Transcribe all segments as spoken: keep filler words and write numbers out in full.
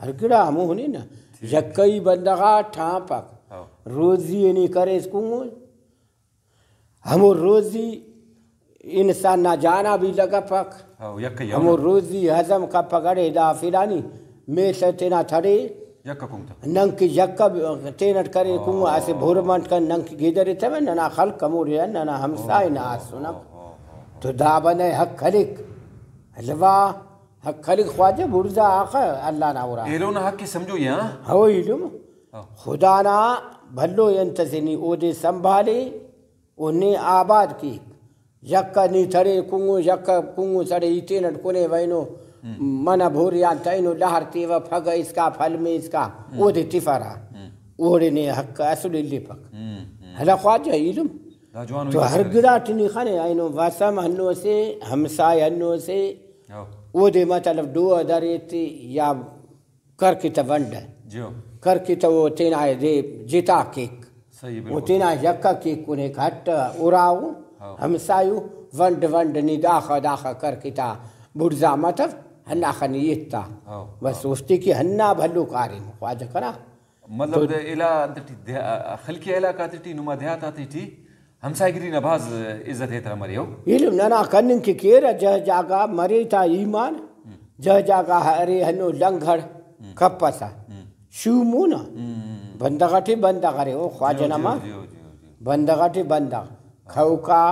ہر گڑا ہمو ہنی نا۔ ٹھیک۔ یکئی بندغ آ ٹھانپک۔ ہاں۔ روزی ءِ نی کریس کنگو۔ ہمو روزی انسان نا جانا بھی لگپک۔ ہاں، یکہ ہی ہمو ہم۔ روزی ہضم کپک، اڑے دا فلانی میڷ تینا تھڑے۔ یکہ کنگ تہ۔ ننکہ یکہ تینٹ کرے کنگو، اسہ بھر منٹ کن ننکہ گدر ایتوہ، ننا خلق ہموڑے آ ننا ہمسائے نا آسنک۔ تو دا بندغ حق خلک۔ الوا حق خلک خواجہ بڑزا آخہ اللہ نا ارا۔ ایلو نا حق ءِ سمجھو یا؟ ہو ایلم۔ ہاں۔ خدا نا بھلو انت سے نی اودے سنبھالے۔ و نے آباد کیک۔ یکہ نی تھڑے کنگو، یکہ کنگو سڑے ای تینٹ کنے و اینو منہ بھوریان تہ اینو لہر تیوہ، پھگہ اسکا، پھلمے اسکا، اودے تفرہ۔ اوڑے نے حق اصل الیپک۔ ہم، ہم۔ ہلا خواجہ ایلم۔ دا جوانو تو ہر گڑاٹ نی خنے اینو وسم ہنو سے، ہمسائے ہنو سے، ہو۔ اودے مطلب ڈوہ دریٹ یا کرک تہ ونڈ۔ جیو۔ کرک تہ او تینا دے جتا کیک۔ صحیح، او بالکل۔ تینا یکہ کیک کنے کہ ہٹ اراؤ، ہاں۔ ہمسایو، ونڈ ونڈ نی داخہ داخہ کرک تا بڑزا متو، ہندا خنی ایتا۔ ہاں، بس ہاں۔ اوفتے کہ ہندا بھلو کاریم خواجہ کنا۔ مطلب تو دے الا انت ٹی دے-، خلقی علاقہ تے ٹی، نما دیہات آتے ٹی ہمسایہ گری نا بھاز عزت احترام ارے ہو۔ ایلم ننا کننگ کہ کیرہ، جہ جاگہ مرے تا ایمان، جہ جاگہ ارے ہنو لنگڑ کپسہ۔ شومو نا بندغ ٹی بندغ ارے او خواجہ جیو، جیو، نما۔ جیو، جیو، جیو۔ بندغ ٹی بندغ۔ کھوکا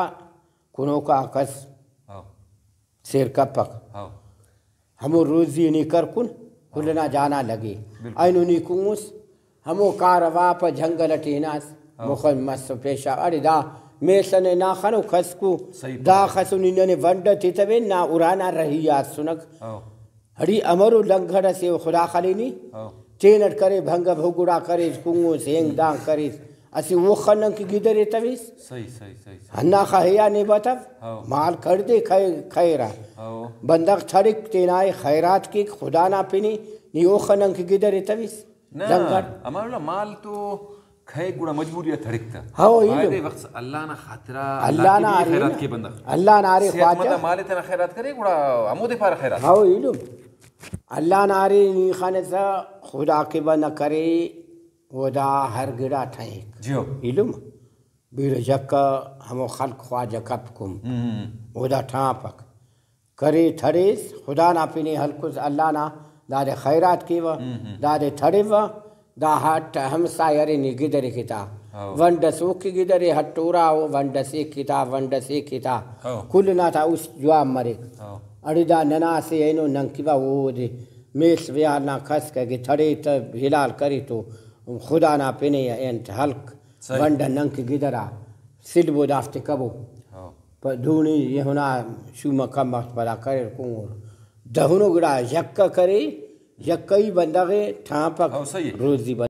کنوکا کس ہاں۔ سیر کپک۔ ہاں۔ ہمو روزی نی کر کن، کل نا جانا لگے۔ بالکل۔ اینو نی کنگس، ہمو کار ءِ واپہ جنگل ٹی ہناس، ہاں۔ مخ مس و پیشاب۔ اڑے دا میڷ نے نا خنو کسکو، صحیح دا پائے۔ خسو نی ننے ونڈ ءِ تتوین، نا ارانا رہی آ اسنک۔ ہاں۔ اڑے امرو لنگڑ اسے او خدا خلینی۔ ہاں۔ تینٹ کرے بھنگ بھگڑا کریس، کنگوس، ہنگ دانگ کریس۔ اسہ اوخہ ننکہ گدرے تویس۔ صحیح، صحیح، صحیح، صحیح۔ ہنداخہ ہیا نے بتو۔ ہاؤ۔ مال کڑدے کھے-، خیرہ۔ ہاؤ۔ بندغ تھڑک تینا ئے خیرات کیک، خدا نا پنے نی اوخہ ننکہ گدرے تویس۔ نہ، لنگڑ۔ امان اللہ مال تو کھے گڑا مجبوری آ تھڑک تہ۔ ہاؤ، ایلم۔ بایدے وخت اللہ نا خاطرہ اللہ اللہ نا کی بھی آرے خیرات نا۔ کے بندغ۔ اللہ نا آرے صحت مند خواجہ۔ مال تینا خیرات کرے گڑا ہمودے پارہ خیرات۔ ہاؤ، ایلم۔ اللہ نا آرے نی خنسہ خدا کے بندغ کرے۔ و دا ہر گڑا ٹہیک۔ جیو۔ ایلم۔ بیرہ یکہ ہمو خلق خواجہ کپ کم۔ ہم۔ و دا ٹھانپک۔ کرے تھڑیس، خدا نا پنے ہلکس، اللہ نا دادے خیرات کیوہ، ہم، ہم۔ دادے تھڑیوہ، دا ہٹ ہمسایہ ارے نی گدرے کتا۔ ہاؤ۔ ونڈ اس اوکے گدرے ہٹ اراؤ، ونڈ اس ایک کتا، ونڈ اس ایک کتا۔ ہاؤ۔ کل نا تا اس جوان مریک۔ ہاؤ۔ اڑے دا ننا سے اینو ننکہ با اودے میڷ ویال نا کس کہ تھڑے تہ ہلال کرے تو خدا نا پنے انت ہلک۔ صحیح۔ ونڈ ننکہ گدرا سلبو دافتے کبو۔ ہاں۔ پہ دونی ایہنا شوم کم وخت پدا کریر کنگور۔ دہنو گڑا یکہ کرے، یکہ ای بندغ ءِ ٹھانپک ہاں، صحیح۔ روزی بندغ۔